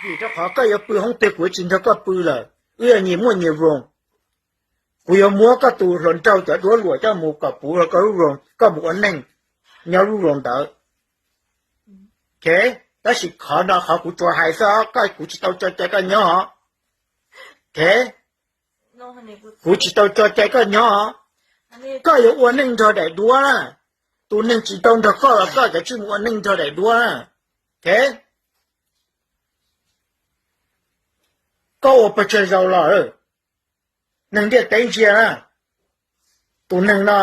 Vim rau qhov koj yuav pw hoob twg kuv tsis nrog koj pw lawm, wb yuav nyias muaj nyias room. Kuv yuav muab koj tus hluas nraug cov duab luam coj mus kom puv rau koj lub room, koj mus ua neej nyob lub room ntawd. Ok, tab sis qhov no qhov kuv tsuas hais xwb, koj kuv tsis tau tso cai koj nyob os. Ok, kuv tsis tau tso cai koj nyob os. Koj yuav ua neej nrog daim duab na. Tus neeg tsis tau nrog koj los koj kav tsij mus ua neej nrog daim duab na. Ok, koj ua pes tsawg zaus los, neeg ntiaj teb ntsia na. Tus neeg no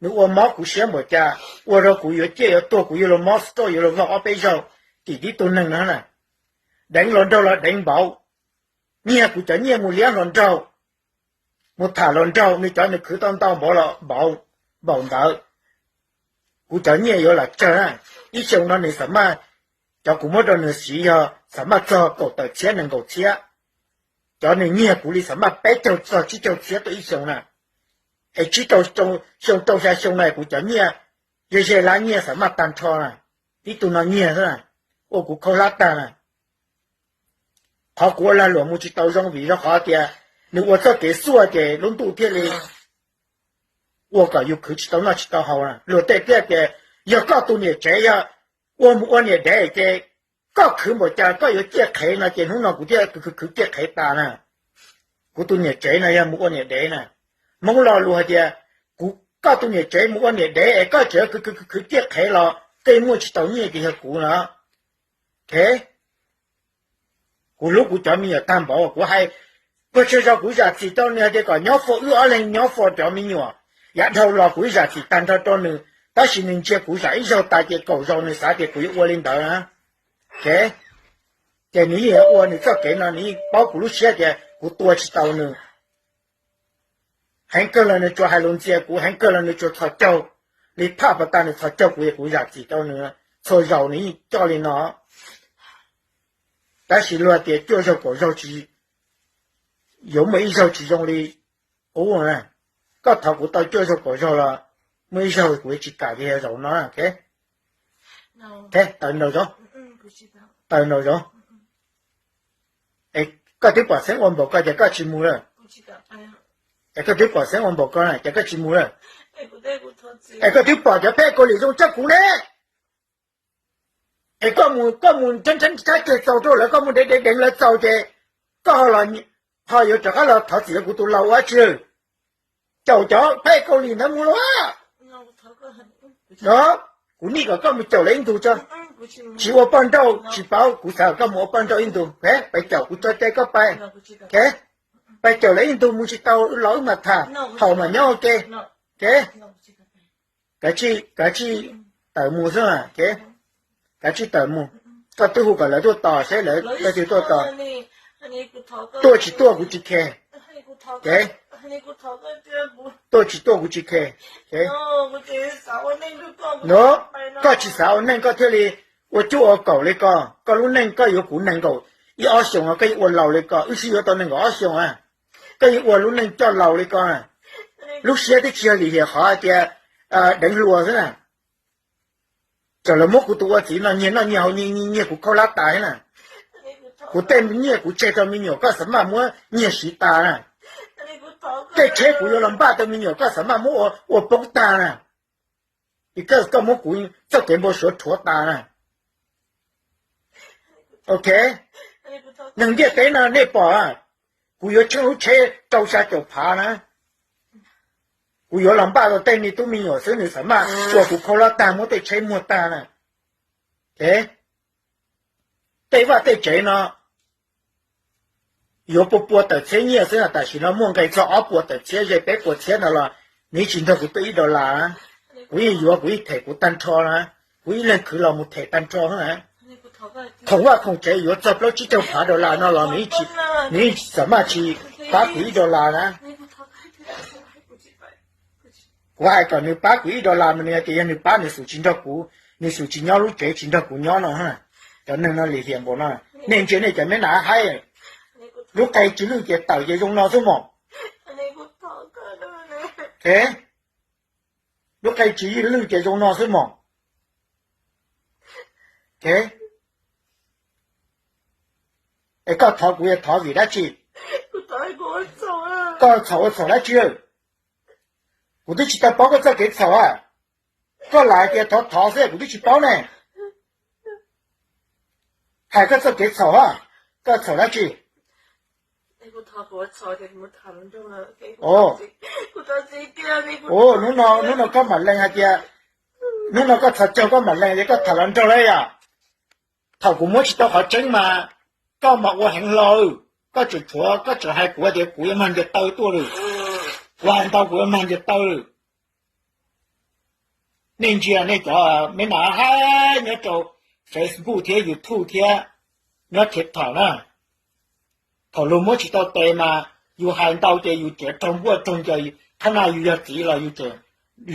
nws ua mob kuv siab npaum cas, ua rau kuv yuav ciaj yuav tuag, kuv yuav luag mob stroke, yuav luag vog ob peb zaug. Tim tib tug neeg no na, deev hluas nraug los deev npaum, nyiag kuv cov nyiaj mus liab hluas nraug, mus tham hluas nraug, nws cov nws khwv tau ntau npaum los npaum, npaum ntawd. Kuv cov nyiaj yuav lam tsawg na, ib xyoos no nws xam maj, cov kuv muab rau nws siv yog xam maj txog kaum tawm txhiab nees nkaum txhiab. Cov nws nyiag kuv li xam maj peb caug txog tsib caug txhiab tuaj ib xyoos na. Es tsib rau xyoo rau xya xyoo na kuv cov nyiaj ze ze lab nyiaj xam maj tag nrho na. Tib tug no nyiag xwb na, ua kuv khaub hlab tag na. Qhov kuv ua lag luam mus tsis tau zoo vim rau qhov tias nws ua txoj kev xuaj ces lub ntuj thiaj li ua kom yus khwv tsis tau noj tsis tau haus na. Luag tej thiaj tias yog koj tus niam tsev yog ua mus ua niam dev ces koj khwv npaum cas koj yuav ciaj qhev no ces hnub no kuv thiaj khwv khwv ciaj qhev tas na. Kuv tus niam tsev no yog mus ua niam dev na. Hmoob lo lus hais tias kuv, koj tus niam tsev mus ua niam dev es koj tseem khwv khwv khwv khwv ciaj qhev los tej muaj tsis tau nyiaj ces yog kuv no. Ok, kuv hlub kuv cov me nyuam tag npaum kuv hais, pes tsawg zaus kuv zam txim rau nws hais tias kom nyob fo, wb ob leeg nyob fo cov me nyuam. Yav dhau los kuv ib zam txim tag nrho rau nws, tab sis nws ntsia kuv zam ib zaug tas ces kaum zaus nws xav tias kuv yuav ua li ntawd na. Ok, ces nws yeej ua nws txoj kev no, nws yeej paub kuv lub siab tias kuv tua tsis tau nws. Heev kawg los nws tsuas hais lus ntxias kuv, heev kawg los nws tsuas txhos caug li phaj pas tas, nws txhos caug kuv es kuv zam txim rau nws. Txhua zaus nws yeej coj li no. Tab sis luag tias cuaj zaug kaum zaug tsis, yuav muaj ib zaug tsis zoo li qub na. Koj thov kuv tau cuaj zaug kaum zaug los muaj ib zaug kuv tsis kam li zaum no. Ok, taws nraum zoov, taws nraum zoov. Es koj twb pom xeeb ua npaum ko ces koj tsis mus lawm. Es koj twb pom xeeb ua npaum ko na ces koj tsis mus lawm. Es koj twb pom cov phej Kaus Lim zoo tshaj kuv ne. Es koj mus, koj mus nrhab nrhab kiag txaus rau lawv, koj mus deev deev deev lawv txaus ces koj ho yuav rov qab los thov txim rau kuv tus laus ua dab tsi? Caum cov phej Kaus Lim ntawd mus lauj. No, kuv nim kom koj mus caum lawv ib ntus tso. Tsis ua poj nrauj tsis paub, kuv xav kom koj mus ua poj nrauj ib ntus. Pais caum, kuv tso cai koj pais. Pais caum lawv ib ntus mus tsis tau los wb mam tham, haus mam nyob ua ke. Kav tsij, kav tsij tawm mus xwb. Kav tsij tawm mus. Koj twb hu kom lawv tuaj tos seb lawv leej twg tuaj tos. Tuaj tsis tuaj kuv tsis khe. Tuaj tsis tuaj kuv tsis khe. No, koj tsis xav ua neej koj thiaj li ua cuaj ua kaum li ko. Koj lub neej koj yuav kuv nees nkaum ib ob xyoos no koj yeej ua laus li ko, wb sib yuav tau nees nkaum ob xyoos a, koj yeej ua lub neej coj laus li ko. Lub siab twb tsis yog lim hiam qhov hais tias deev hluas xwb na. Txawm lawv muab kuv tus ua txiv no nyiag noj nyiag haus, nyiag kuv khaub hlab tas thiab na. Kuv tej nyiaj kuv tseg rau me nyuam koj xav maj muab nyiag siv tas na. Tej tsheb kuv yuav los npaj rau me nyuam koj xav maj muab ua poob tag na. Es koj muab kuv txoj kev npau suav rhuav tas na. Ok, neeg ntiaj teb no nej pom, kuv yuav tsheej lub tsheb rau xya caum phav na. Kuv yuav los npaj rau tej me tub me nyuam xwb, nws xav maj ua kuv khaub hlab tag muab tej tsheb muag tag na. Tej vaj tej tsev no yuav pua pua tawm txhiab nyiaj xwb, tam sim no muaj nqe txog ob puas tawm txhiab, ze peb puas txhiab no los nws tsis nrog kuv tuaj ib dollar na. Kuv yeej yuav, kuv yeej them kuv tag nrho na. Kuv ib leeg khwv los mus them tag nrho na. Khoom vaj khoom tsev yuav txog plaub tsib caug phav dollar no los nws yeej xam maj tsis pab kuv ib dollar na. Kuv hais kom nws pab kuv ib dollar mas nws hais tias yog nws pab nws xum tsis nrog kuv, nws xum tsis nyob lub tsev tsis nrog kuv nyob no. Cov neeg no lim hiam npaum no, nej ntsia nej cov me nas haib, lub qe tsis lwj ces tawm ces zoo no xwb mos. Lub qe tsis lwj ces zoo no xwb mos. Es koj thov kuv yuav thov vim dab tsi? Koj txhaum ua txhaum dab tsi? Kuv twb tsis tau paub koj txoj kev txhaum a. Koj lam hais tias thov thov xwb, kuv twb tsis paub ne. Hais koj txoj kev txhaum a, koj txhaum dab tsi? Hnub no, hnub no koj mam lees hais tias, hnub no koj txhos caug koj mam lees tias koj tham los nraug lawm yom. Thaum kuv muab tsis tau qhov tseeb mas koj mas ua heev hlo, koj tseem tshuav, koj tseem hais kuv tias kuv yuav mag ntias taw tuaj lawm. Kuv hais ntau kuv yuav mag ntias taw lawm. Nej ntsia nej cov me nas hais nyob rau Facebook thiab YouTube thiab nyob TikTok na, thaum luag muab tsis tau tes mas yus hais ntau ces yus tseem raug npuaj raug ncaws. Qhov no yus yog txiv los yus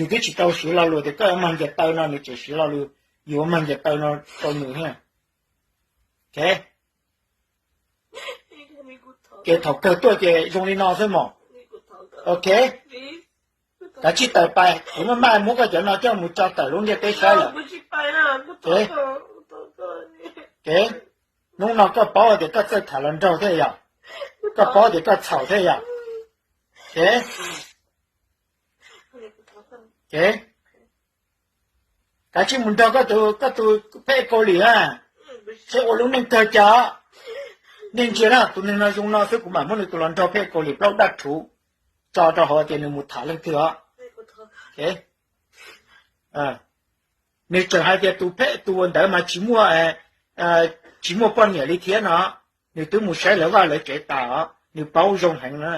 twb tsis tau siv lo lus tias koj yuav mag ntias taw no nws tseem siv lo lus yus yuav mag ntias taw no rau nws thiab. Ces thaum kawg tuaj ces zoo li no xwb mog. Ok, kav tsij tawm pais, kuv maj mam muab koj cov no coj mus tso tawm lub ntiaj teb saib lawm. Hnub no koj paub tias koj txawj tham los nraug thiab yom, koj paub tias koj txhaum thiab yom. Kav tsij mus nrog koj tus pheb Kaus Lim na, seb ua lub neej kawg cas. Nej ntsia na, tus neeg no zoo no xwb kuv mam muab nws tus los nrog pheb Kaus Lim plaub dab rhuv tso rau hauv tias nws mus tham leej twg os. Nws tseem hais tias tus pheb tus ntawd mas tsis muaj, tsis muaj poj niam li thiab no, nws twb mus saib lawv vaj lawv tsev tas os, nws paub zoo heev na.